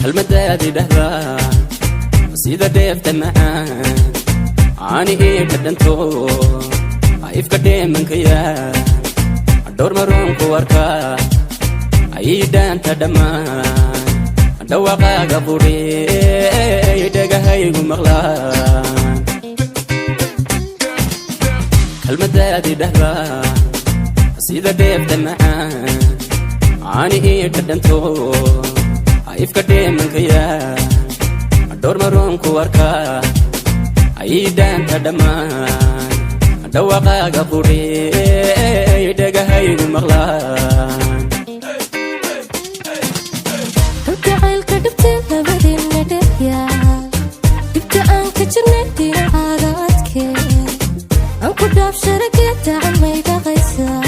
Kalmadaadii dhahdaa sida dheefta macaan aani ii dhadhanto, ifka dheemankaya dhowr maroonku arkaa ayay dhaanta dhammaan. Dhawaaqaaga qudhey dhegahaygu maqlaan. Kalmadaadii dhahdaa sida dheefta macaan aani ii dhadhanto, ifka dheemankaya dhowr maroonku arkaa ayay dhaanta dhammaan. Dhawaaqaaga qudhey dhegahaygu maqlaan. Kalgacaylka dhabtee labadeenna dheeryaa, dhibta aan ka jirnay dhinacaaga adkee, aan ku dhaaf sharagee dacan may dhaqaysaa,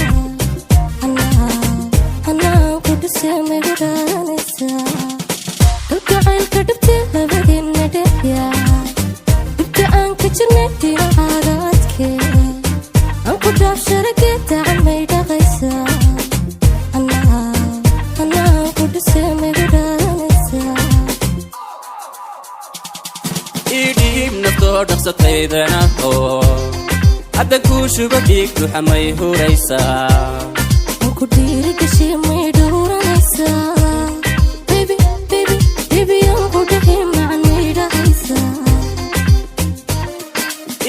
anaan ku dhisee may gudhaanaysaa. Kalgacaylka dhabtee labadeenna dheeryaa, dhibta aan ka jirnay dhinacaaga adkee, aan ku dhaaf sharagee dacan may dhaqaysaa, anaan ku dhisee may gudhaanaysaa. Idhiib naftoo dhaqsataydana oo hadda kuu shuba dhiig duxamay huraysaa. Aan ku dhiirigashay may dhowranaysaa? Baby, baby, baby, aan ku dhahi macan may dhahaysaa?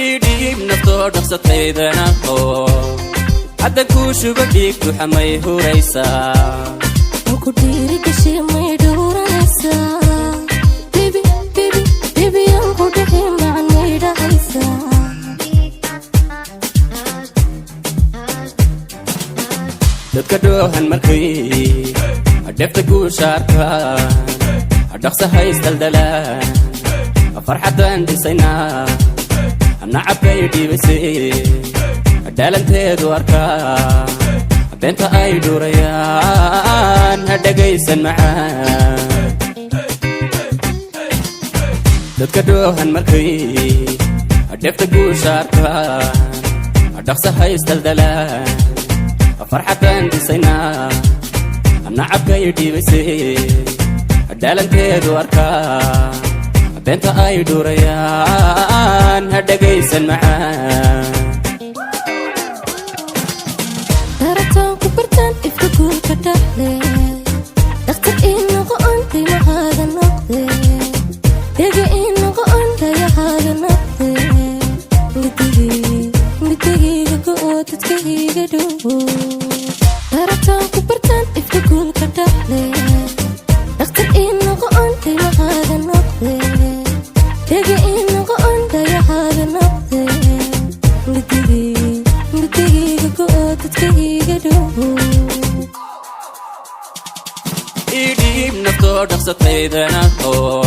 Idhiib naftoo dhaqsataydana oo hadda kuu shuba dhiig duxamay huraysaa. Aan ku dhiirigashay may dhowranaysaa? Baby, baby, baby, aan ku dhahi macan may dhahaysaa? Dadka dhoohan markay dhefta guusha arkaan, dhaqsa haystaldalaan. Farxaddaan dhisaynaa nacabkay dhiibaysay, dhaalanteedu arkaa. Beenta ay dhuurayaan ha dhegaysan macaan. Dadka dhoohan markay dhefta guusha arkaan, dhaqsa haystaldalaan. Farxaddaan dhisaynaa nacabkay dhiibaysay, dhaalanteedu arkaa. Beenta ay dhuurayaan ha dhegaysan macaan. Darataan ku bartaan ifka guurka dhaxle, dhakhtar ii noqo on qiimahaaga noqde, dhega ii noqo on dhayahaaga noqde, midigayga go'o dadkayga dhowo. Darataan ku bartaan ifka guurka dhaxle, dhakhtar ii noqo on qiimahaaga noqde, dhega ii noqo on dhayahaaga noqde, midigayga go'o dadkayga dhowo. Idhiib naftoo dhaqsataydana oo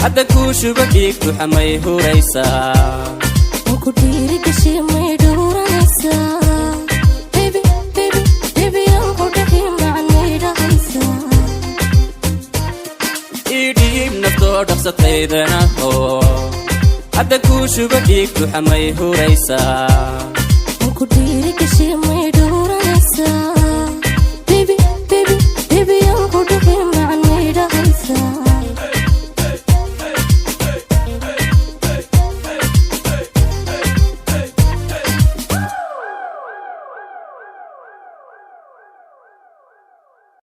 hadda kuu shuba dhiig duxamay huraysaa. Aan ku dhiirigashay may dhowranaysaa? Baby, baby, baby, aan ku dhahi macan may dhahaysaa? Idhiib naftoo dhaqsataydana oo hadda kuu shuba dhiig duxamay huraysaa. Aan ku dhiirigashay may dhowranaysaa? Baby, baby, baby, aan ku dhahi macan may dhahaysaa?